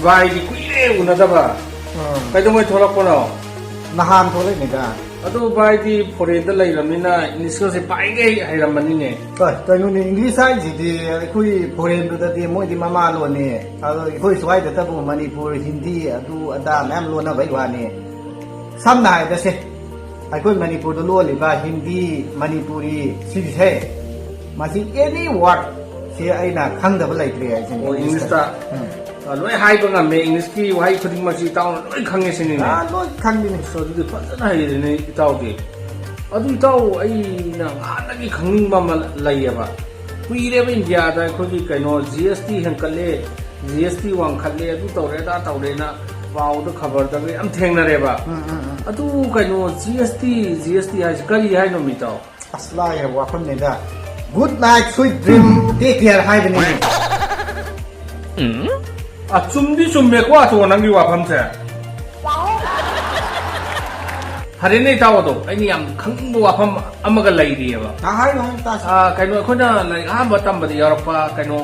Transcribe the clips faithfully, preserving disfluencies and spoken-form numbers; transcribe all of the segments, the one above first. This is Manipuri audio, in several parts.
ꯚꯥꯏꯗꯤ ꯀꯨꯏꯔꯦ ꯎꯅꯗꯕ꯫ ꯑꯥ꯫ ꯀꯩꯗꯧꯉꯩ ꯊꯣꯛꯂꯛꯄꯅꯣ? ꯅꯍꯥꯟ ꯊꯣꯛꯂꯛꯏꯅꯤꯗ꯫ ꯑꯗꯣ ꯚꯥꯏꯗꯤ ꯐꯣꯔꯦꯟꯗ ꯂꯩꯔꯕꯅꯤꯅ ꯏꯪꯂꯤꯁꯀꯁꯦ ꯄꯥꯏꯒꯩ ꯍꯩꯔꯝꯃꯅꯤꯅꯦ꯫ ꯍꯣꯏ, ꯀꯩꯅꯣꯅꯤ, ꯏꯪꯂꯤꯁ ꯍꯥꯏꯁꯤꯗꯤ ꯑꯩꯈꯣꯏ ꯐꯣꯔꯦꯟꯗꯨꯗꯗꯤ ꯃꯣꯏꯗꯤ ꯃꯃꯥ ꯂꯣꯟꯅꯤ꯫ ꯑꯗꯣ ꯑꯩꯈꯣꯏ ꯁ꯭ꯋꯥꯏꯗꯇꯕꯨ ꯃꯅꯤꯄꯨꯔ ꯍꯤꯟꯗꯤ ꯑꯗꯨ ꯑꯗꯥ ꯃꯌꯥꯝ ꯂꯣꯟꯅꯕꯩ ꯋꯥꯅꯤ꯫ ꯁꯝꯅ ꯍꯥꯏꯔꯕꯗꯁꯦ, ꯑꯩꯈꯣꯏ ꯃꯅꯤꯄꯨꯔꯗ ꯂꯣꯜꯂꯤꯕ ꯍꯤꯟꯗꯤ, ꯃꯅꯤꯄꯨꯔꯤ ꯁꯤꯒꯤꯁꯦ, ꯃꯁꯤ ꯑꯦꯅꯤ ꯋꯥꯔꯗ ꯁꯤ ꯑꯩꯅ ꯈꯪꯗꯕ ꯂꯩꯇ꯭ꯔꯦ ꯍꯥꯏꯁꯤꯅꯤ ꯑꯣ, ꯏꯪꯂꯤꯁꯇ꯫ ꯏꯪꯂꯤꯁꯇ꯫ ꯎꯝ꯫ ꯑ, ꯂꯣꯏ ꯍꯥꯏꯕ ꯉꯝꯃꯦ, ꯏꯪꯂꯤꯁꯀꯤ ꯋꯥꯍꯩ ꯈꯨꯗꯤꯡꯃꯛꯁꯤ ꯏꯇꯥꯎꯅ ꯂꯣꯏ ꯈꯪꯉꯦ ꯁꯤꯅꯤꯅꯦ꯫ ꯑꯥ, ꯂꯣꯏ ꯈꯪꯕꯤꯅꯤ꯫ ꯑꯁ, ꯑꯗꯨꯗꯤ ꯐꯖꯅ ꯍꯩꯔꯦꯅꯦ ꯏꯇꯥꯎꯗꯤ꯫ ꯑꯗꯨ ꯏꯇꯥꯎ, ꯑꯩꯅ ꯍꯥꯟꯅꯒꯤ ꯈꯪꯅꯤꯡꯕ ꯑꯃ ꯂꯩꯌꯦꯕ꯫ ꯀꯨꯏꯔꯦꯕ ꯏꯟꯗꯤꯌꯥꯗ ꯑꯩꯈꯣꯏꯒꯤ ꯀꯩꯅꯣ ꯖꯤ ꯑꯦꯁ ꯇꯤ ꯍꯦꯟꯀꯠꯂꯦ, ꯖꯤ ꯑꯦꯁ ꯇꯤ ꯋꯥꯡꯈꯠꯂꯦ, ꯑꯗꯨ ꯇꯧꯔꯦ ꯑꯗꯥ ꯇꯧꯔꯦꯅ ꯄꯥꯎꯗ ꯈꯕꯔꯗꯒ ꯌꯥꯝ ꯊꯦꯡꯅꯔꯦꯕ꯫ ꯎꯝ, ꯎꯝ, ꯎꯝ꯫ ꯑꯗꯨ ꯀꯩꯅꯣ ꯖꯤ ꯑꯦꯁ ꯇꯤ, ꯖꯤ ꯑꯦꯁ ꯇꯤ ꯍꯥꯏꯁꯦ ꯀꯔꯤ ꯍꯥꯏꯅꯣ ꯏꯇꯥꯎ? ꯑꯁ, ꯂꯥꯏꯔꯕ ꯋꯥꯐꯝꯅꯤꯗ꯫ Good night, sweet dream, take care ꯍꯥꯏꯕꯅꯤ꯫ ꯑ, ꯆꯨꯝꯗꯤ ꯆꯨꯝꯃꯦꯀꯣ ꯑꯆꯧꯕ ꯅꯪꯒꯤ ꯋꯥꯐꯝꯁꯦ꯫ ꯐꯔꯦꯅꯦ ꯏꯇꯥꯎ, ꯑꯗꯣ ꯑꯩꯅ ꯌꯥꯝ ꯈꯪꯅꯤꯡꯕ ꯋꯥꯐꯝ ꯑꯃꯒ ꯂꯩꯔꯤꯑꯕ꯫ ꯍꯥꯏꯌꯨ, ꯍꯥꯏꯌꯨ ꯇꯥꯁꯤ꯫ ꯑ, ꯀꯩꯅꯣ, ꯑꯩꯈꯣꯏꯅ ꯂꯥꯏꯔꯤꯛ ꯑꯍꯥꯟꯕ ꯇꯝꯕꯗ ꯌꯥꯎꯔꯛꯄ ꯀꯩꯅꯣ,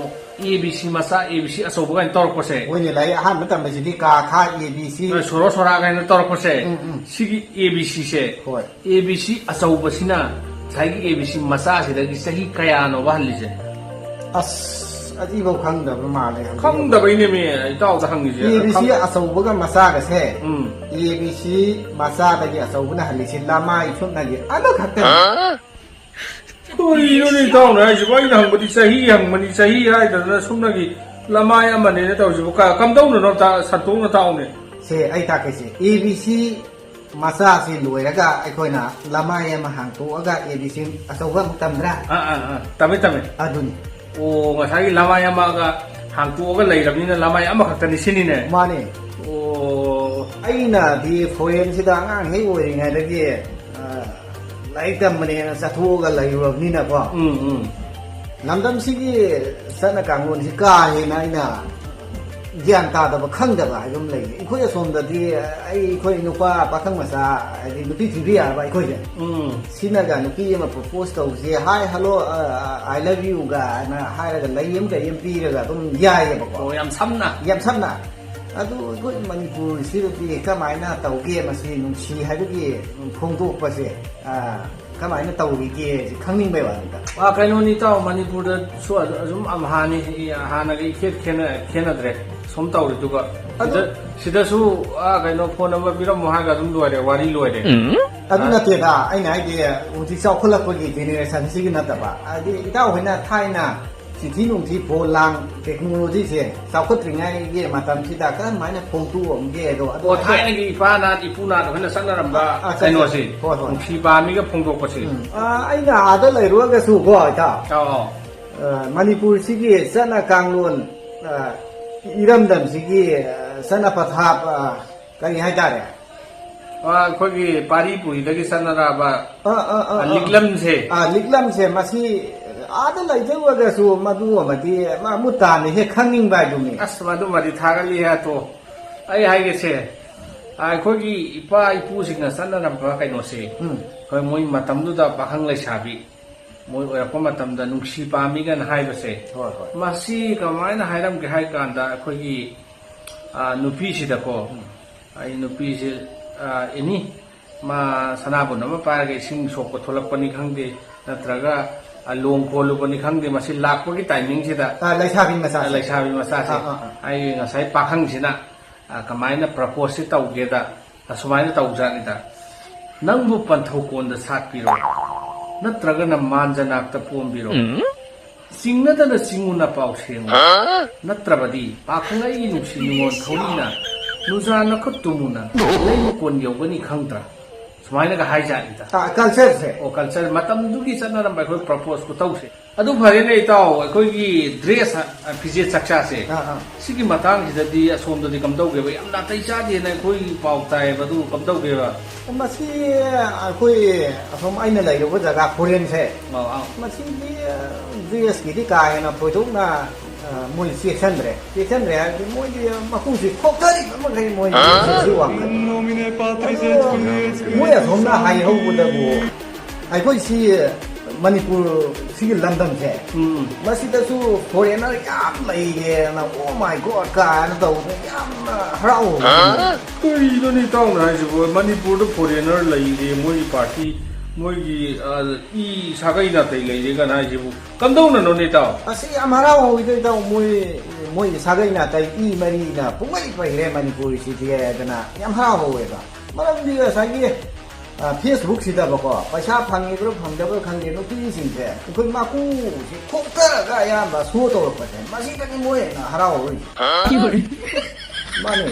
ꯑꯦ ꯕꯤ ꯁꯤ ꯃꯆꯥ, ꯑꯦ ꯕꯤ ꯁꯤ ꯑꯆꯧꯕ ꯀꯥꯏꯅ ꯇꯧꯔꯛꯄꯁꯦ꯫ ꯍꯣꯏꯅꯦ, ꯂꯥꯏꯔꯤꯛ ꯑꯍꯥꯟꯕ ꯇꯝꯕꯁꯤꯗꯤ ꯀꯥ ꯈꯥ ꯑꯦ ꯕꯤ ꯁꯤ꯫ ꯁꯣꯔꯣ ꯁꯣꯔꯥ ꯀꯥꯏꯅ ꯇꯧꯔꯛꯄꯁꯦ꯫ ꯎꯝ, ꯎꯝ꯫ ꯁꯤꯒꯤ ꯑꯦ ꯕꯤ ꯁꯤꯁꯦ꯫ ꯍꯣꯏ꯫ ꯑꯦ ꯕꯤ ꯁꯤ ꯑꯆꯧꯕꯁꯤꯅ ꯉꯁꯥꯏꯒꯤ ꯑꯦ ꯕꯤ ꯁꯤ ꯃꯆꯥꯁꯤꯗꯒꯤ ꯆꯍꯤ ꯀꯌꯥꯅꯣꯕ ꯍꯜꯂꯤꯁꯦ? ꯑꯁ, ꯑꯗꯨꯐꯥꯎ ꯈꯪꯗꯕ ꯃꯥꯜꯂꯦ ꯍꯧꯖꯤꯛ꯫ ꯈꯪꯗꯕꯩꯅꯦꯃꯤ ꯏꯇꯥꯎꯗ ꯍꯪꯉꯤꯁꯦ꯫ ꯑꯦ ꯕꯤ ꯁꯤ ꯈꯪ- ꯑꯆꯧꯕꯒ ꯃꯆꯥꯒꯁꯦ, ꯎꯝ꯫ ꯑꯦ ꯕꯤ ꯁꯤ ꯃꯆꯥꯗꯒꯤ ꯑꯆꯧꯕꯅ ꯍꯜꯂꯤꯁꯤ ꯂꯃꯥꯏ ꯁꯨꯞꯅꯒꯤ ꯑꯃꯈꯛꯇꯅꯤ꯫ ꯀꯔꯤꯅꯣꯅꯦ ꯏꯇꯥꯎꯅ ꯍꯥꯏꯁꯤꯕꯣ? ꯑꯩꯅ ꯍꯪꯕꯗꯤ ꯆꯍꯤ ꯍꯪꯕꯅꯤ, ꯆꯍꯤ ꯍꯥꯏꯗꯗꯅ ꯁꯨꯞꯅꯒꯤ ꯂꯃꯥꯏ ꯑꯃꯅꯦꯅ ꯇꯧꯔꯤꯁꯤꯕꯣ? ꯀ-, ꯀꯝꯗꯧꯅꯅꯣ? ꯇ-, ꯁꯟꯇꯣꯛꯅ ꯇꯥꯛꯎꯅꯦ꯫ ꯁꯦ, ꯑꯩ ꯇꯥꯛꯀꯦꯁꯦ꯫ ꯑꯦ ꯕꯤ ꯁꯤ ꯃꯆꯥꯁꯤ ꯂꯣꯏꯔꯒ ꯑꯩꯈꯣꯏꯅ ꯂꯃꯥꯏ ꯑꯃ ꯍꯥꯡꯇꯣꯛꯑꯒ ꯑꯦ ꯕꯤ ꯁꯤ ꯑꯆꯧꯕ ꯑꯃꯨꯛ ꯇꯝꯗ꯭ꯔꯥ? ꯑꯥ, ꯑꯥ, ꯑꯥ꯫ ꯇꯝꯃꯦ, ꯇꯝꯃꯦ꯫ ꯑꯗꯨꯅꯤ꯫ ꯑꯣ, ꯉꯁꯥꯏꯒꯤ ꯂꯃꯥꯏ ꯑꯃꯒ ꯍꯥꯡꯇꯣꯛꯑꯒ ꯂꯩꯔꯕꯅꯤꯅ ꯂꯃꯥꯏ ꯑꯃꯈꯛꯇꯅꯤ ꯁꯤꯅꯤꯅꯦ? ꯃꯥꯅꯦ꯫ ꯑꯣ꯫ ꯑꯩꯅꯗꯤ ꯐꯣꯔꯦꯟꯁꯤꯗ ꯑꯉꯥꯡ ꯍꯦꯛ ꯑꯣꯏꯔꯤꯉꯩꯗꯒꯤ, ꯑ, ꯂꯥꯏꯔꯤꯛ ꯇꯝꯕꯅꯦꯅ ꯆꯠꯊꯣꯛꯑꯒ ꯂꯩꯔꯨꯔꯕꯅꯤꯅꯀꯣ꯫ ꯎꯝ, ꯎꯝ꯫ ꯂꯝꯗꯝꯁꯤꯒꯤ ꯆꯠꯅ ꯀꯥꯡꯂꯣꯟꯁꯤ ꯀꯥ ꯍꯦꯟꯅ ꯑꯩꯅ ꯒ꯭ꯌꯥꯟ ꯇꯥꯗꯕ, ꯈꯪꯗꯕ ꯍꯥꯏꯕ ꯑꯃ ꯂꯩꯌꯦ꯫ ꯑꯩꯈꯣꯏ ꯑꯁꯣꯝꯗꯗꯤ ꯑꯩ, ꯑꯩꯈꯣꯏ ꯅꯨꯄꯥ ꯄꯥꯈꯪ ꯃꯆꯥ, ꯍꯥꯏꯗꯤ ꯅꯨꯄꯤ ꯊꯤꯕ ꯌꯥꯔꯕ ꯑꯩꯈꯣꯏꯁꯦ꯫ ꯎꯝ꯫ ꯁꯤꯅꯒ ꯅꯨꯄꯤ ꯑꯃ ꯄ꯭ꯔꯣꯄꯣꯁ ꯇꯧꯁꯦ, "Hi, hello, uh, I love you" ꯒꯥꯏꯅ ꯍꯥꯏꯔꯒ ꯂꯩ ꯑꯃ ꯀꯩ ꯑꯃ ꯄꯤꯔꯒ ꯑꯗꯨꯝ ꯌꯥꯏꯌꯦꯕꯀꯣ꯫ ꯑꯣ, ꯌꯥꯝ ꯁꯝꯅ꯫ ꯌꯥꯝ ꯁꯝꯅ꯫ ꯑꯗꯨ ꯑꯩꯈꯣꯏ ꯃꯅꯤꯄꯨꯔꯁꯤꯗꯗꯤ ꯀꯃꯥꯏꯅ ꯇꯧꯒꯦ, ꯃꯁꯤ ꯅꯨꯡꯁꯤ ꯍꯥꯏꯕꯒꯤ ꯐꯣꯡꯗꯣꯛꯄꯁꯦ, ꯑ, ꯀꯃꯥꯏꯅ ꯇꯧꯔꯤꯒꯦ ꯁꯤ ꯈꯪꯅꯤꯡꯕꯩ ꯋꯥꯅꯤꯗ꯫ ꯑ, ꯀꯩꯅꯣꯅꯤ ꯏꯇꯥꯎ, ꯃꯅꯤꯄꯨꯔꯗꯁꯨ ꯑꯗꯨ-, ꯑꯗꯨꯝ ꯑꯝꯍꯥꯅꯤ, ꯍꯥꯟꯅꯒ ꯏꯈꯦꯠ ꯈꯦꯠꯅ-, ꯈꯦꯠꯅꯗ꯭ꯔꯦ꯫ ꯁꯨꯝ ꯇꯧꯔꯤꯗꯨꯒ꯫ ꯑꯗꯣ ꯁꯤꯗ-, ꯁꯤꯗꯁꯨ, ꯑ, ꯀꯩꯅꯣ, ꯐꯣꯟ ꯅꯝꯕꯔ ꯄꯤꯔꯝꯃꯣ ꯍꯥꯏꯔꯒ ꯑꯗꯨꯝ ꯂꯣꯏꯔꯦ, ꯋꯥꯔꯤ ꯂꯣꯏꯔꯦ꯫ ꯑꯗꯨ ꯑ, ꯅꯠꯇꯦꯗ, ꯑꯩꯅ ꯍꯥꯏꯗꯤ ꯍꯧꯖꯤꯛ ꯆꯥꯎꯈꯠꯂꯛꯄꯒꯤ ꯖꯦꯅꯦꯔꯦꯁꯟꯁꯤꯒꯤ ꯅꯠꯇꯕ, ꯍꯥꯏꯗꯤ ꯏꯇꯥꯎ ꯍꯣꯏꯅ ꯊꯥꯏꯅ ꯆꯤꯊꯤ ꯅꯨꯡꯊꯤ, ꯐꯣꯟ ꯂꯥꯡ, ꯇꯦꯛꯅꯣꯂꯣꯖꯤꯁꯦ ꯆꯥꯎꯈꯠꯇ꯭ꯔꯤꯉꯩꯒꯤ ꯃꯇꯝꯁꯤꯗ ꯀꯔꯝꯍꯥꯏꯅ ꯐꯣꯡꯗꯣꯛꯑꯝꯒꯦ ꯑꯗꯣ, ꯑꯗꯣ ꯑꯣ, ꯍꯥꯏꯐꯦꯠ ꯊꯥꯏꯅꯒꯤ ꯏꯄꯥ ꯅꯍꯥꯟ ꯏꯄꯨ ꯅꯍꯥꯟ ꯑꯩꯈꯣꯏꯅ ꯆꯠꯅꯔꯝꯕ ꯑ, ꯑ, ꯀꯩꯅꯣꯁꯦ, ꯍꯣꯏ, ꯍꯣꯏ꯫ ꯅꯨꯡꯁꯤ ꯄꯥꯝꯃꯤꯒ ꯐꯣꯡꯗꯣꯛꯄꯁꯦ꯫ ꯎꯝ꯫ ꯑ, ꯑꯩꯅ ꯑꯥꯗ ꯂꯩꯔꯨꯔꯒꯁꯨ ꯀꯣ, ꯏꯇꯥꯎ꯫ ꯑꯧ, ꯑꯧ꯫ ꯑ, ꯃꯅꯤꯄꯨꯔꯁꯤꯒꯤ ꯆꯠꯅ ꯀꯥꯡꯂꯣꯟ, ꯑ, ꯏꯔꯝꯗꯝꯁꯤꯒꯤ, ꯑ, ꯆꯠꯅ ꯄꯊꯥꯞ, ꯑ, ꯀꯔꯤ ꯍꯥꯏꯇꯥꯔꯦ? ꯑ, ꯑꯩꯈꯣꯏꯒꯤ ꯄꯥꯔꯤ ꯄꯨꯔꯤꯗꯒꯤ ꯆꯠꯅꯔꯛꯑꯕ ꯑ, ꯑ, ꯑ, ꯑ, ꯑ꯫ ꯂꯤꯛꯂꯝꯁꯦ꯫ ꯑ, ꯂꯤꯛꯂꯝꯁꯦ, ꯃꯁꯤ ꯑꯥꯗ ꯂꯩꯖꯔꯨꯔꯒꯁꯨ ꯃꯗꯨ ꯑꯃꯗꯤ ꯃꯃꯨꯠ ꯇꯥꯅ ꯍꯦꯛ ꯈꯪꯅꯤꯡꯕ ꯍꯥꯏꯗꯨꯅꯤ꯫ ꯑꯁ, ꯃꯗꯨꯃꯗꯤ ꯊꯥꯒꯠꯂꯤ ꯍꯥꯏ ꯇꯣ꯫ ꯑꯩ ꯍꯥꯏꯒꯦꯁꯦ, ꯑꯩꯈꯣꯏꯒꯤ ꯏꯄꯥ ꯏꯄꯨꯁꯤꯡꯅ ꯆꯠꯅꯔꯝꯕ ꯀꯩꯅꯣꯁꯦ, ꯎꯝ꯫ ꯍꯣꯏ, ꯃꯣꯏ ꯃꯇꯝꯗꯨꯗ ꯄꯥꯈꯪ ꯂꯩꯁꯥꯕꯤ ꯃꯣꯏ ꯑꯣꯏꯔꯛꯄ ꯃꯇꯝꯗ ꯅꯨꯡꯁꯤ ꯄꯥꯝꯃꯤꯒꯅ ꯍꯥꯏꯕꯁꯦ, ꯍꯣꯏ, ꯍꯣꯏ꯫ ꯃꯁꯤ ꯀꯃꯥꯏꯅ ꯍꯥꯏꯔꯝꯒꯦ ꯍꯥꯏ ꯀꯥꯟꯗ, ꯑꯩꯈꯣꯏꯒꯤ, ꯑ, ꯅꯨꯄꯤꯁꯤꯗꯀꯣ, ꯎꯝ꯫ ꯑꯩ ꯅꯨꯄꯤꯁꯦ, ꯑ, ꯑꯦꯅꯤ, ꯃꯥ ꯁꯅꯥꯕꯨꯟ ꯑꯃ ꯄꯥꯏꯔꯒ ꯏꯁꯤꯡ ꯁꯣꯛꯄ ꯊꯣꯛꯂꯛꯄꯅꯤ ꯈꯪꯗꯦ, ꯅꯠꯇ꯭ꯔꯒ, ꯑ, ꯂꯣꯡ ꯀꯣꯜꯂꯨꯕꯅꯤ ꯈꯪꯗꯦ, ꯃꯁꯤ ꯂꯥꯛꯄꯒꯤ ꯇꯥꯏꯃꯤꯡꯁꯤꯗ, ꯑ, ꯂꯩꯁꯥꯕꯤ ꯃꯆꯥꯁꯦ꯫ ꯑ, ꯂꯩꯁꯥꯕꯤ ꯃꯆꯥꯁꯦ, ꯑꯥ, ꯑꯥ, ꯑꯥ꯫ ꯑꯩ ꯉꯁꯥꯏ ꯄꯥꯈꯪꯁꯤꯅ, ꯑ, ꯀꯃꯥꯏꯅ ꯄ꯭ꯔꯄꯣꯁꯁꯤ ꯇꯧꯒꯦꯗ, ꯑꯁꯨꯃꯥꯏꯅ ꯇꯧꯖꯥꯠꯅꯤꯗ꯫ "ꯅꯪꯕꯨ ꯄꯟꯊꯧꯀꯣꯟꯗ ꯁꯥꯠꯄꯤꯔꯣ, ꯅꯠꯇ꯭ꯔꯒꯅ ꯃꯥꯟꯖꯅꯥꯛꯇ ꯄꯣꯝꯕꯤꯔꯣ, ꯆꯤꯡꯅꯗꯅ ꯆꯤꯡꯉꯨꯅ ꯄꯥꯎ ꯁꯦꯡꯉꯨ, ꯅꯠꯇ꯭ꯔꯕꯗꯤ ꯄꯥꯈꯪ ꯑꯩꯒꯤ ꯅꯨꯡꯁꯤ ꯅꯨꯡꯉꯣꯟ ꯊꯧꯔꯤꯅ ꯅꯨꯡꯖꯥ ꯅꯈꯨꯠ ꯇꯨꯝꯃꯨꯅ ꯂꯩꯃ ꯀꯣꯟ ꯌꯧꯒꯅꯤ ꯈꯪꯗ꯭ꯔꯥ?" ꯁꯨꯃꯥꯏꯅꯒ ꯍꯥꯏꯖꯥꯠꯅꯤꯗ꯫ ꯑꯥ, ꯀꯜꯆꯔꯁꯦ꯫ ꯑꯣ, ꯀꯜꯆꯔ꯫ ꯃꯇꯝꯗꯨꯒꯤ ꯆꯠꯅꯔꯝꯕ ꯑꯩꯈꯣꯏ ꯄ꯭ꯔꯄꯣꯁ ꯈꯨꯇꯧꯁꯦ꯫ ꯑꯗꯨ ꯐꯔꯦꯅꯦ ꯏꯇꯥꯎ, ꯑꯩꯈꯣꯏꯒꯤ ꯗ꯭ꯔꯦꯁ, ꯑ, ꯐꯤꯖꯦꯠ ꯆꯛꯆꯥꯁꯦ꯫ ꯑꯥ, ꯑꯥ꯫ ꯁꯤꯒꯤ ꯃꯇꯥꯡꯁꯤꯗꯗꯤ ꯑꯁꯣꯝꯗꯗꯤ ꯀꯝꯗꯧꯒꯦꯕ? ꯌꯥꯝ ꯅꯥꯇꯩ ꯆꯥꯗꯦꯅ ꯑꯩꯈꯣꯏ ꯄꯥꯎ ꯇꯥꯏꯌꯦꯕ, ꯑꯗꯨ ꯀꯝꯗꯧꯒꯦꯕ? ꯃꯁꯤ ꯑꯩꯈꯣꯏ ꯑꯁꯣꯝ ꯑꯩꯅ ꯂꯩꯔꯨꯕ ꯖꯒꯥ ꯐꯣꯔꯦꯟꯁꯦ, ꯑꯥ, ꯑꯥ꯫ ꯃꯁꯤꯗꯤ, ꯑ, ꯗ꯭ꯔꯦꯁꯀꯤꯗꯤ ꯀꯥ ꯍꯦꯟꯅ ꯊꯣꯏꯗꯣꯛꯅ, ꯑ, ꯃꯣꯏ ꯆꯦꯛꯁꯤꯟꯗ꯭ꯔꯦ꯫ ꯆꯦꯛꯁꯤꯟꯗ꯭ꯔꯦ ꯍꯥꯏꯕꯗꯤ ꯃꯣꯏꯗꯤ ꯃꯈꯣꯡꯁꯤ ꯈꯣꯛꯊꯔꯤꯕ ꯃꯈꯩ ꯃꯣꯏ ꯍꯥ? ꯁꯤ ꯋꯥꯡꯈꯠ-, ꯑꯗꯣ ꯃꯣꯏ ꯑꯁꯣꯝꯅ ꯍꯥꯏꯍꯧꯕꯗꯕꯨ ꯑꯩꯈꯣꯏ ꯁꯤ ꯃꯅꯤꯄꯨꯔ ꯁꯤꯒꯤ ꯂꯝꯗꯝꯁꯦ, ꯎꯝ꯫ ꯃꯁꯤꯗꯁꯨ ꯐꯣꯔꯦꯅꯔ ꯌꯥꯝ ꯂꯩꯔꯦꯅ, "Oh my God" ꯀꯥꯏꯅ ꯇꯧꯗꯅ ꯌꯥꯝꯅ ꯍꯔꯥꯎꯕ꯫ ꯀꯔꯤꯅꯣꯅꯦ ꯏꯇꯥꯎꯅ ꯍꯥꯏꯁꯤꯕꯨ? ꯃꯅꯤꯄꯨꯔꯗ ꯐꯣꯔꯦꯅꯔ ꯂꯩꯔꯦ, ꯃꯣꯏꯒꯤ ꯄꯥꯔꯇꯤ, ꯃꯣꯏꯒꯤ, ꯑ, ꯏ ꯁꯥꯒꯩ ꯅꯥꯇꯩ ꯂꯩꯔꯦ ꯀꯥꯏꯅ ꯍꯥꯏꯁꯤꯕꯨ ꯀꯝꯗꯧꯅꯅꯣꯅꯦ ꯏꯇꯥꯎ? ꯑꯁꯤ ꯌꯥꯝ ꯍꯔꯥꯎꯍꯧꯋꯤꯗ ꯏꯇꯥꯎ, ꯃꯣꯏ, ꯃꯣꯏꯒꯤ ꯁꯥꯒꯩ ꯅꯥꯇꯩ ꯏ ꯃꯔꯤꯅ ꯄꯨꯡꯄꯩ ꯄꯩꯔꯦ ꯃꯅꯤꯄꯨꯔꯁꯤꯗꯤ ꯍꯥꯏꯗꯅ ꯌꯥꯝ ꯍꯔꯥꯎꯍꯧꯋꯦꯕ꯫ ꯃꯔꯝꯗꯤ ꯉꯁꯥꯏꯒꯤ, ꯑ, Facebook ꯁꯤꯗꯕꯀꯣ, ꯄꯩꯁꯥ ꯐꯪꯉꯤꯕ꯭ꯔꯥ ꯐꯪꯗꯕ꯭ꯔꯥ ꯈꯪꯗꯦ, ꯅꯨꯄꯤꯁꯤꯡꯁꯦ ꯑꯩꯈꯣꯏ ꯃꯀꯨꯁꯦ ꯈꯣꯛꯊꯔꯒ ꯑꯌꯥꯝꯕ ꯁꯣ ꯇꯧꯔꯛꯄꯁꯦ, ꯃꯁꯤꯗꯅꯤ ꯃꯣꯏ ꯍꯦꯟꯅ ꯍꯔꯥꯎꯍꯧꯔꯤꯁꯦ꯫ ꯃꯥꯅꯦ꯫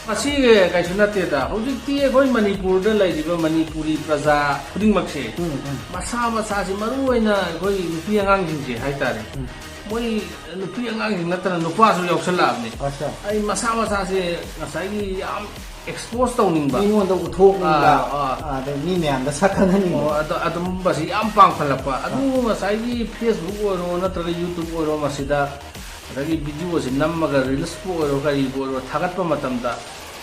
ꯃꯁꯤ ꯀꯩꯁꯨ ꯅꯠꯇꯦꯗ꯫ ꯍꯧꯖꯤꯛꯇꯤ ꯑꯩꯈꯣꯏ ꯃꯅꯤꯄꯨꯔꯗ ꯂꯩꯔꯤꯕ ꯃꯅꯤꯄꯨꯔꯤ ꯄ꯭ꯔꯖꯥ ꯈꯨꯗꯤꯡꯃꯛꯁꯦ, ꯎꯝ, ꯎꯝ꯫ ꯃꯁꯥ ꯃꯁꯥꯁꯦ, ꯃꯔꯨ ꯑꯣꯏꯅ ꯑꯩꯈꯣꯏ ꯅꯨꯄꯤ ꯑꯉꯥꯡꯁꯤꯡꯁꯦ ꯍꯥꯏꯇꯥꯔꯦ, ꯎꯝ꯫ ꯃꯣꯏ ꯅꯨꯄꯤ ꯑꯉꯥꯡꯁꯤꯡ ꯅꯠꯇꯅ ꯅꯨꯄꯥꯁꯨ ꯌꯥꯎꯁꯜꯂꯛꯑꯕꯅꯤ꯫ ꯑꯠꯆꯥ꯫ ꯑꯩ ꯃꯁꯥ ꯃꯁꯥꯁꯦ ꯉꯁꯥꯏꯒꯤ ꯌꯥꯝ ꯑꯦꯛꯁꯄꯣꯖ ꯇꯧꯅꯤꯡꯕ꯫ ꯃꯤꯉꯣꯟꯗ ꯎꯠꯊꯣꯛꯅꯤꯡꯕ, ꯑꯥ, ꯑꯥ꯫ ꯑꯥ, ꯑꯗꯩ ꯃꯤ ꯃꯌꯥꯝꯗ ꯁꯛ ꯈꯪꯍꯟꯅꯤꯡꯕ꯫ ꯑꯣ, ꯑꯗꯣ ꯑꯗꯨꯝꯕꯁꯤ ꯌꯥꯝ ꯄꯥꯝꯈꯠꯂꯛꯄ꯫ ꯑꯗꯨ ꯑꯥ꯫ ꯉꯁꯥꯏꯒꯤ Facebook ꯑꯣꯏꯔꯣ ꯅꯠꯇ꯭ꯔꯒ YouTube ꯑꯣꯏꯔꯣ, ꯃꯁꯤꯗ ꯉꯁꯥꯏꯒꯤ ꯚꯤꯗꯤꯑꯣꯁꯤ ꯅꯝꯃꯒ ꯔꯤꯜꯁꯄꯨ ꯑꯣꯏꯔꯣ ꯀꯔꯤꯕꯨ ꯑꯣꯏꯔꯣ ꯊꯥꯒꯠꯄ ꯃꯇꯝꯗ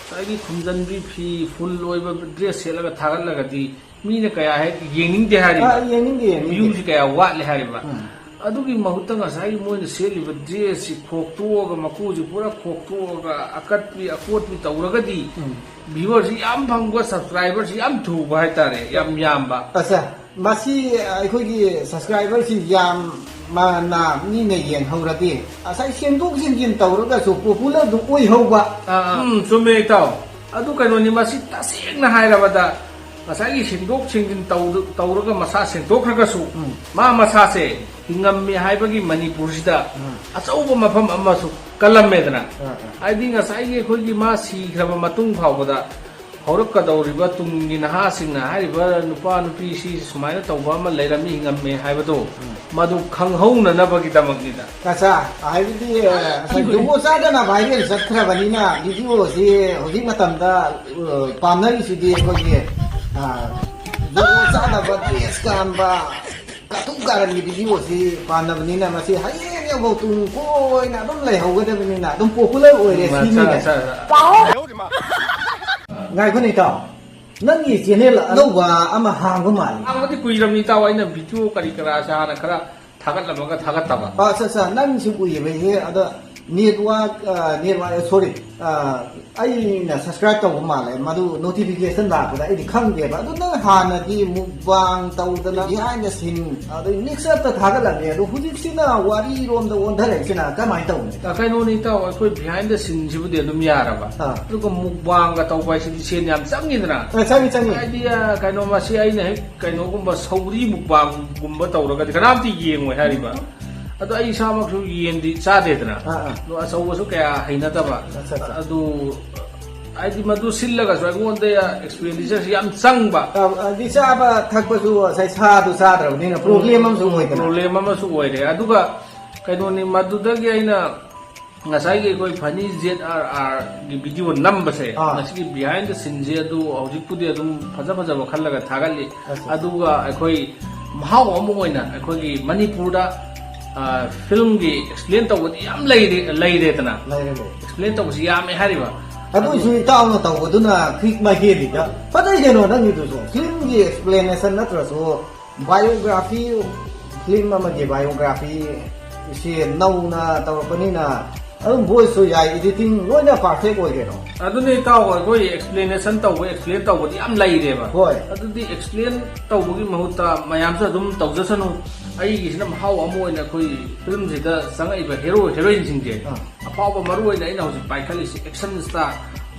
ꯉꯁꯥꯏꯒꯤ ꯈꯨꯝꯖꯟꯕꯤ ꯐꯤ ꯐꯨꯜ ꯑꯣꯏꯕ ꯗ꯭ꯔꯦꯁ ꯁꯦꯠꯂꯒ ꯊꯥꯒꯠꯂꯒꯗꯤ ꯃꯤꯅ ꯀꯌꯥ ꯍꯦꯛ ꯌꯦꯡꯅꯤꯡꯗꯦ ꯍꯥꯏꯔꯤꯕ꯫ ꯑꯥ, ꯌꯦꯡꯅꯤꯡꯗꯦ, ꯌꯦꯡꯅꯤꯡꯗꯦ꯫ ꯚ꯭ꯌꯨꯁꯤ ꯀꯌꯥ ꯋꯥꯠꯂꯦ ꯍꯥꯏꯔꯤꯕ꯫ ꯎꯝ꯫ ꯑꯗꯨꯒꯤ ꯃꯍꯨꯠꯇ ꯉꯁꯥꯏꯒꯤ ꯃꯣꯏꯅ ꯁꯦꯠꯂꯤꯕ ꯗ꯭ꯔꯦꯁꯁꯤ ꯈꯣꯛꯇꯣꯛꯑꯒ, ꯃꯀꯨꯁꯤ ꯄꯨꯔꯥ ꯈꯣꯛꯇꯣꯛꯑꯒ, ꯑꯀꯠꯄꯤ ꯑꯀꯣꯠꯄꯤ ꯇꯧꯔꯒꯗꯤ ꯎꯝ꯫ ꯚ꯭ꯌꯨꯋꯔꯁꯤ ꯌꯥꯝ ꯐꯪꯕ, ꯁꯕꯁꯀ꯭ꯔꯥꯏꯕꯔꯁꯤ ꯌꯥꯝ ꯊꯨꯕ ꯍꯥꯏꯇꯥꯔꯦ, ꯌꯥꯝ ꯌꯥꯝꯕ꯫ ꯑꯠꯆꯥ, ꯃꯁꯤ ꯑꯩꯈꯣꯏꯒꯤ ꯁꯕꯁꯀ꯭ꯔꯥꯏꯕꯔꯁꯤ ꯌꯥꯝꯅ ꯃꯤꯅ ꯌꯦꯡꯍꯧꯔꯗꯤ ꯉꯁꯥꯏ ꯁꯦꯡꯗꯣꯛ ꯁꯦꯡꯖꯤꯟ ꯇꯧꯔꯒꯁꯨ ꯄꯣꯄꯨꯂꯔꯗꯨ ꯑꯣꯏꯍꯧꯕ꯫ ꯑꯥ, ꯑꯥ꯫ ꯎꯝ, ꯆꯨꯝꯃꯦ ꯏꯇꯥꯎ꯫ ꯑꯗꯨ ꯀꯩꯅꯣꯅꯤ, ꯃꯁꯤ ꯇꯁꯦꯡꯅ ꯍꯥꯏꯔꯕꯗ ꯉꯁꯥꯏꯒꯤ ꯁꯦꯡꯗꯣꯛ ꯁꯦꯡꯖꯤꯟ ꯇꯧ-, ꯇꯧꯔꯒ ꯃꯁꯥ ꯁꯦꯡꯗꯣꯛꯈ꯭ꯔꯒꯁꯨ ꯎꯝ꯫ ꯃꯥ ꯃꯁꯥꯁꯦ ꯍꯤꯡꯉꯝꯃꯦ ꯍꯥꯏꯕꯒꯤ ꯃꯅꯤꯄꯨꯔꯁꯤꯗ ꯎꯝ꯫ ꯑꯆꯧꯕ ꯃꯐꯝ ꯑꯃꯁꯨ ꯀꯜꯂꯝꯃꯦꯗꯅ꯫ ꯑꯥ, ꯑꯥ꯫ ꯍꯥꯏꯗꯤ ꯉꯁꯥꯏꯒꯤ ꯑꯩꯈꯣꯏꯒꯤ ꯃꯥ ꯁꯤꯈ꯭ꯔꯕ ꯃꯇꯨꯡ ꯐꯥꯎꯕꯗ ꯍꯧꯔꯛꯀꯗꯧꯔꯤꯕ ꯇꯨꯡꯒꯤ ꯅꯍꯥꯁꯤꯡꯅ ꯍꯥꯏꯔꯤꯕ ꯅꯨꯄꯥ ꯅꯨꯄꯤꯁꯤ ꯁꯨꯃꯥꯏꯅ ꯇꯧꯕ ꯑꯃ ꯂꯩꯔꯝꯃꯤ, ꯍꯤꯡꯉꯝꯃꯦ ꯍꯥꯏꯕꯗꯣ ꯎꯝ꯫ ꯃꯗꯨ ꯈꯪꯍꯧꯅꯅꯕꯒꯤꯗꯃꯛꯅꯤꯗ꯫ ꯑꯠꯆꯥ, ꯍꯥꯏꯕꯗꯤ, ꯑ, ꯉꯁꯥꯏ ꯖꯨꯒꯣꯠ ꯆꯥꯗꯅ ꯚꯥꯏꯔꯦꯜ ꯆꯠꯈ꯭ꯔꯕꯅꯤꯅ ꯚꯤꯗꯤꯑꯣꯁꯤ ꯍꯧꯖꯤꯛ ꯃꯇꯝꯗ, ꯑ, ꯄꯥꯝꯅꯔꯤꯁꯤꯗꯤ ꯑꯩꯈꯣꯏꯒꯤ, ꯑ, ꯖꯨꯒꯣꯠ ꯆꯥꯗꯕ ꯗ꯭ꯔꯦꯁ ꯀꯥꯟꯕ, ꯀꯥꯇꯨ ꯀꯥꯔꯟꯒꯤ ꯚꯤꯗꯤꯑꯣꯁꯤ ꯄꯥꯝꯅꯕꯅꯤꯅ ꯃꯁꯤ ꯍꯌꯦꯡ ꯌꯧꯐꯧ ꯇꯨꯡ ꯀꯣꯏꯅ ꯑꯗꯨꯝ ꯂꯩꯍꯧꯒꯗꯕꯅꯤꯅ ꯑꯗꯨꯝ ꯄꯣꯄꯨꯂꯔ ꯑꯣꯏꯔꯦ ꯎꯝ, ꯁꯤꯅꯤꯅꯦ꯫ ꯑꯠꯆꯥ, ꯑꯠꯆꯥ, ꯑꯠꯆꯥ꯫ ꯉꯥꯏꯈꯣꯅꯦ ꯏꯇꯥꯎ꯫ ꯅꯪꯒꯤ ꯆꯦꯅꯦꯜ ꯑꯅꯧꯕ ꯑꯃ ꯍꯥꯡꯕ ꯃꯥꯜꯂꯤ꯫ ꯍꯥꯡꯕꯗꯤ ꯀꯨꯏꯔꯕꯅꯤ ꯏꯇꯥꯎ, ꯑꯩꯅ ꯚꯤꯗꯤꯑꯣ ꯀꯔꯤ ꯀꯔꯥꯁꯦ ꯍꯥꯟꯅ ꯈꯔ ꯊꯥꯒꯠꯂꯝꯃꯒ ꯊꯥꯒꯠꯇꯕ꯫ ꯑꯥ, ꯑꯠꯆꯥ, ꯑꯠꯆꯥ, ꯅꯪꯁꯨ ꯀꯨꯏꯔꯕꯩꯅꯦ꯫ ꯑꯗ ꯅꯦꯠꯋꯥꯛ, ꯅꯦꯠꯋꯥꯛ, ꯁꯣꯔꯤ, ꯑꯩꯅ ꯁꯕꯁꯀ꯭ꯔꯥꯏꯕ ꯇꯧꯕ ꯃꯥꯜꯂꯦ, ꯃꯗꯨ ꯅꯣꯇꯤꯐꯤꯀꯦꯁꯟ ꯂꯥꯛꯄꯗ ꯑꯩꯗꯤ ꯈꯪꯗꯦꯕ꯫ ꯑꯗꯨ ꯅꯪ ꯍꯥꯟꯅꯗꯤ ꯃꯨꯛꯕꯥꯡ ꯇꯧꯗꯅ, behind the scene, ꯑꯗꯩ ꯃꯤꯛꯁ ꯑꯞꯇ ꯊꯥꯒꯠꯂꯝꯃꯦ꯫ ꯑꯗꯣ ꯍꯧꯖꯤꯛꯁꯤꯅ ꯋꯥꯔꯤꯔꯣꯝꯗ ꯑꯣꯟꯊꯔꯛꯏꯁꯤꯅ ꯀꯃꯥꯏꯅ ꯇꯧꯕꯅꯣ? ꯑ, ꯀꯩꯅꯣꯅꯤ ꯏꯇꯥꯎ, ꯑꯩꯈꯣꯏ behind the sceneꯁꯤꯕꯨꯗꯤ ꯑꯗꯨꯝ ꯌꯥꯔꯕ꯫ ꯑꯥ꯫ ꯑꯗꯨꯒ ꯃꯨꯛꯕꯥꯡꯒ ꯇꯧꯕ ꯍꯥꯏꯁꯤꯗꯤ ꯁꯦꯟ ꯌꯥꯝ ꯆꯪꯉꯤꯗꯅ꯫ ꯑ, ꯆꯪꯉꯤ, ꯆꯪꯉꯤ꯫ ꯍꯥꯏꯗꯤ, ꯑ, ꯀꯩꯅꯣ, ꯃꯁꯤ ꯑꯩꯅ ꯍꯦꯛ ꯀꯩꯅꯣꯒꯨꯝꯕ ꯁꯧꯒ꯭ꯔꯤ ꯃꯨꯛꯕꯥꯡꯒꯨꯝꯕ ꯇꯧꯔꯒꯗꯤ ꯀꯅꯥꯝꯇ ꯌꯦꯡꯉꯣꯏ ꯍꯥꯏꯔꯤꯕ꯫ ꯑꯗꯣ ꯑꯩ ꯏꯁꯥꯃꯛꯁꯨ ꯌꯦꯟꯗꯤ ꯆꯥꯗꯦꯗꯅ꯫ ꯑꯥ, ꯑꯥ꯫ ꯑꯗꯣ ꯑꯆꯧꯕꯁꯨ ꯀꯌꯥ ꯍꯩꯅꯗꯕ꯫ ꯑꯠꯆꯥ, ꯑꯠꯆꯥ꯫ ꯑꯗꯨ ꯍꯥꯏꯗꯤ ꯃꯗꯨ ꯁꯤꯜꯂꯒꯁꯨ ꯑꯩꯉꯣꯟꯗ expenditure ꯁꯤ ꯌꯥꯝ ꯆꯪꯕ꯫ ꯑ, ꯑꯗꯤ ꯆꯥꯕ ꯊꯛꯄꯁꯨ ꯉꯁꯥꯏ ꯁꯥꯗꯨ ꯆꯥꯗ꯭ꯔꯕꯅꯤꯅ problem ꯑꯃꯁꯨ ꯑꯣꯏꯗꯅ꯫ Problem ꯑꯃꯁꯨ ꯑꯣꯏꯔꯦ꯫ ꯑꯗꯨꯒ ꯀꯩꯅꯣꯅꯤ, ꯃꯗꯨꯗꯒꯤ ꯑꯩꯅ ꯉꯁꯥꯏꯒꯤ ꯑꯩꯈꯣꯏ Funny Z R R ꯒꯤ ꯚꯤꯗꯤꯑꯣ ꯅꯝꯕꯁꯦ, ꯑꯥ꯫ ꯉꯁꯤꯒꯤ behind the sceneꯁꯦ ꯑꯗꯨ ꯍꯧꯖꯤꯛꯄꯨꯗꯤ ꯑꯗꯨꯝ ꯐꯖ ꯐꯖꯕ ꯈꯜꯂꯒ ꯊꯥꯒꯠꯂꯤ꯫ ꯑꯁ, ꯑꯁ꯫ ꯑꯗꯨꯒ ꯑꯩꯈꯣꯏ ꯃꯍꯥꯎ ꯑꯃ ꯑꯣꯏꯅ ꯑꯩꯈꯣꯏꯒꯤ ꯃꯅꯤꯄꯨꯔꯗ, ꯑ, filmꯒꯤ explain ꯇꯧꯕꯗꯤ ꯌꯥꯝ ꯂꯩꯔꯦ, ꯂꯩꯔꯦꯗꯅ꯫ ꯂꯩꯔꯦ, ꯂꯩꯔꯦ꯫ Explain ꯇꯧꯕꯁꯤ ꯌꯥꯝꯃꯦ ꯍꯥꯏꯔꯤꯕ꯫ ꯑꯗꯨꯏꯁꯨ ꯏꯇꯥꯎꯅ ꯇꯧꯕꯗꯨꯅ ꯈꯤꯛ ꯃꯍꯦꯜꯂꯤꯗ꯫ ꯐꯖꯩ ꯀꯩꯅꯣ ꯅꯪꯒꯤꯗꯨꯁꯨ꯫ Filmꯒꯤ explanation ꯅꯠꯇ꯭ꯔꯁꯨ biography, film ꯑꯃꯒꯤ biography ꯁꯤ ꯅꯧꯅ ꯇꯧꯔꯛꯄꯅꯤꯅ ꯑꯗꯨꯝ voiceꯁꯨ ꯌꯥꯏ, editing ꯂꯣꯏꯅ perfect ꯑꯣꯏ ꯀꯩꯅꯣ꯫ ꯑꯗꯨꯅ ꯏꯇꯥꯎ, ꯑꯩꯈꯣꯏ explanation ꯇꯧꯕ, explain ꯇꯧꯕꯗꯤ ꯌꯥꯝ ꯂꯩꯔꯦꯕ꯫ ꯍꯣꯏ꯫ ꯑꯗꯨꯗꯤ explain ꯇꯧꯕꯒꯤ ꯃꯍꯨꯠꯇ ꯃꯌꯥꯝꯁꯨ ꯑꯗꯨꯝ ꯇꯧꯖꯁꯅꯨ꯫ ꯑꯩꯒꯤꯁꯤꯅ ꯃꯍꯥꯎ ꯑꯃ ꯑꯣꯏꯅ ꯑꯩꯈꯣꯏ filmꯁꯤꯗ ꯆꯪꯉꯛꯏꯕ hero heroineꯁꯤꯡꯁꯦ, ꯑꯥ꯫ ꯑꯐꯥꯎꯕ, ꯃꯔꯨ ꯑꯣꯏꯅ ꯑꯩꯅ ꯍꯧꯖꯤꯛ ꯄꯥꯏꯈꯠꯂꯤꯁꯤ action star,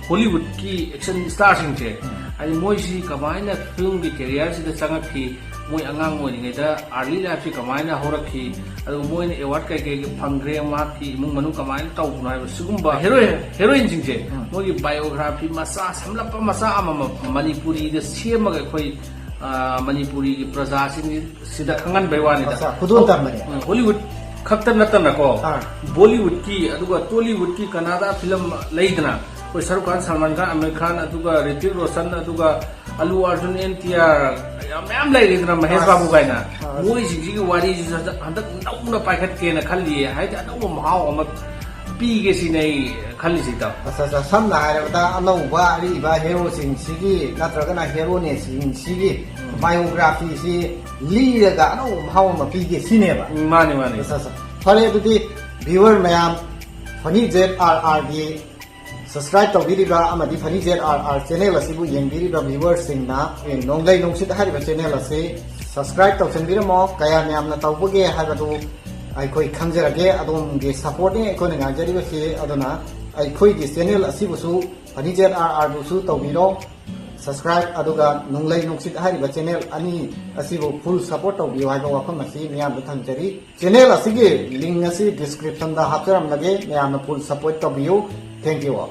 Hollywoodꯀꯤ action starꯁꯤꯡꯁꯦ, ꯍꯥꯏꯗꯤ ꯃꯣꯏꯁꯤ ꯀꯃꯥꯏꯅ filmꯒꯤ careerꯁꯤꯗ ꯆꯪꯉꯛꯈꯤ, ꯃꯣꯏ ꯑꯉꯥꯡ ꯑꯣꯏꯔꯤꯉꯩꯗ early lifeꯁꯤ ꯀꯃꯥꯏꯅ ꯍꯧꯔꯛꯈꯤ, ꯑꯗꯨꯒ ꯃꯣꯏꯅ award ꯀꯩꯀꯩ ꯐꯪꯈ꯭ꯔꯦ, ꯃꯍꯥꯛꯀꯤ ꯏꯃꯨꯡ ꯃꯅꯨꯡ ꯀꯃꯥꯏꯅ ꯇꯧꯕꯅꯣ ꯍꯥꯏꯕ, ꯁꯤꯒꯨꯝꯕ hero heroineꯁꯤꯡꯁꯦ, ꯃꯣꯏꯒꯤ biography ꯃꯆꯥ, ꯁꯝꯂꯞꯄ ꯃꯆꯥ ꯑꯃꯃꯝ ꯃꯅꯤꯄꯨꯔꯤꯗ ꯁꯦꯝꯃꯒ ꯑꯩꯈꯣꯏ, ꯑ, ꯃꯅꯤꯄꯨꯔꯤꯒꯤ ꯄ꯭ꯔꯖꯥꯁꯤꯡꯁꯤꯗ ꯈꯪꯍꯟꯕꯩ ꯋꯥꯅꯤꯗ꯫ ꯃꯆꯥ ꯈꯨꯗꯣꯜ ꯇꯝꯕꯅꯦ꯫ ꯎꯝ, Hollywood ꯈꯛꯇ ꯅꯠꯇꯅꯀꯣ, ꯑꯥ꯫ Bollywoodꯀꯤ, ꯑꯗꯨꯒ Tollywoodꯀꯤ ꯀꯅꯥꯗꯥ film ꯂꯩꯗꯅ, ꯑꯩꯈꯣꯏ ꯁꯔꯨꯛ ꯈꯥꯟ, ꯁꯜꯃꯥꯟ ꯈꯥꯟ, ꯑꯃꯤꯔ ꯈꯥꯟ, ꯑꯗꯨꯒ ꯔꯤꯇꯤꯛ ꯔꯣꯁꯟ, ꯑꯗꯨꯒ ꯑꯂꯨ ꯑꯔꯖꯨꯟ, N T R, ꯌꯥꯝ ꯃꯌꯥꯝ ꯂꯩꯔꯤꯗꯅ, ꯃꯍꯦꯁ ꯑꯁ꯫ ꯕꯥꯕꯨ ꯀꯥꯏꯅ꯫ ꯑꯁ꯫ ꯃꯣꯏꯁꯤꯡꯁꯤꯒꯤ ꯋꯥꯔꯤꯁꯤꯁꯨ ꯍꯟꯗꯛ, ꯍꯟꯗꯛ ꯅꯧꯅ ꯄꯥꯏꯈꯠꯀꯦꯅ ꯈꯜꯂꯤꯌꯦ꯫ ꯍꯥꯏꯗꯤ ꯑꯅꯧꯕ ꯃꯍꯥꯎ ꯑꯃ ꯄꯤꯒꯦ ꯁꯤꯅꯦ ꯑꯩ ꯈꯜꯂꯤꯁꯤ, ꯏꯇꯥꯎ꯫ ꯑꯠꯆꯥ, ꯑꯠꯆꯥ, ꯁꯝꯅ ꯍꯥꯏꯔꯕꯗ ꯑꯅꯧꯕ ꯑꯔꯤꯕ ꯍꯦꯔꯣꯁꯤꯡꯁꯤꯒꯤ ꯅꯠꯇ꯭ꯔꯒꯅ ꯍꯦꯔꯣꯅꯦꯁꯁꯤꯡꯁꯤꯒꯤ biographyꯁꯤ ꯂꯤꯔꯒ ꯑꯅꯧꯕ ꯃꯍꯥꯎ ꯑꯃ ꯄꯤꯒꯦ ꯁꯤꯅꯦꯕ꯫ ꯎꯝ, ꯃꯥꯅꯤ, ꯃꯥꯅꯤ꯫ ꯑꯠꯆꯥ, ꯑꯠꯆꯥ꯫ ꯐꯔꯦ, ꯑꯗꯨꯗꯤ viewer ꯃꯌꯥꯝ, Funny Z R Rꯒꯤ subscribe ꯇꯧꯕꯤꯔꯤꯕ ꯑꯃꯗꯤ Funny Z R R channel ꯑꯁꯤꯕꯨ ꯌꯦꯡꯕꯤꯔꯤꯕ viewerꯁꯤꯡꯅ ꯅꯣꯡꯂꯩ ꯅꯨꯡꯁꯤꯠ ꯍꯥꯏꯔꯤꯕ channel ꯑꯁꯤ subscribe ꯇꯧꯁꯤꯟꯕꯤꯔꯝꯃꯣ꯫ ꯀꯌꯥꯝ ꯌꯥꯝꯅ ꯇꯧꯕꯒꯦ ꯍꯥꯏꯕꯗꯨ ꯑꯩꯈꯣꯏ ꯈꯪꯖꯔꯒꯦ꯫ ꯑꯗꯣꯝꯒꯤ supportꯅꯤ ꯑꯩꯈꯣꯏꯅ ꯉꯥꯏꯖꯔꯤꯕꯁꯤ꯫ ꯑꯗꯨꯅ ꯑꯩꯈꯣꯏꯒꯤ channel ꯑꯁꯤꯕꯨꯁꯨ, Funny Z R Rꯕꯨꯁꯨ ꯇꯧꯕꯤꯔꯣ subscribe, ꯑꯗꯨꯒ ꯅꯣꯡꯂꯩ ꯅꯨꯡꯁꯤꯠ ꯍꯥꯏꯔꯤꯕ channel ꯑꯅꯤ ꯑꯁꯤꯕꯨ full support ꯇꯧꯕꯤꯌꯨ ꯍꯥꯏꯕ ꯋꯥꯐꯝ ꯑꯁꯤ ꯃꯤꯌꯥꯝꯗ ꯊꯝꯖꯔꯤ꯫ Channel ꯑꯁꯤꯒꯤ link ꯑꯁꯤ descriptionꯗ ꯍꯥꯞꯆꯔꯝꯂꯒꯦ, ꯃꯌꯥꯝꯅ full support ꯇꯧꯕꯤꯌꯨ꯫ Thank you all꯫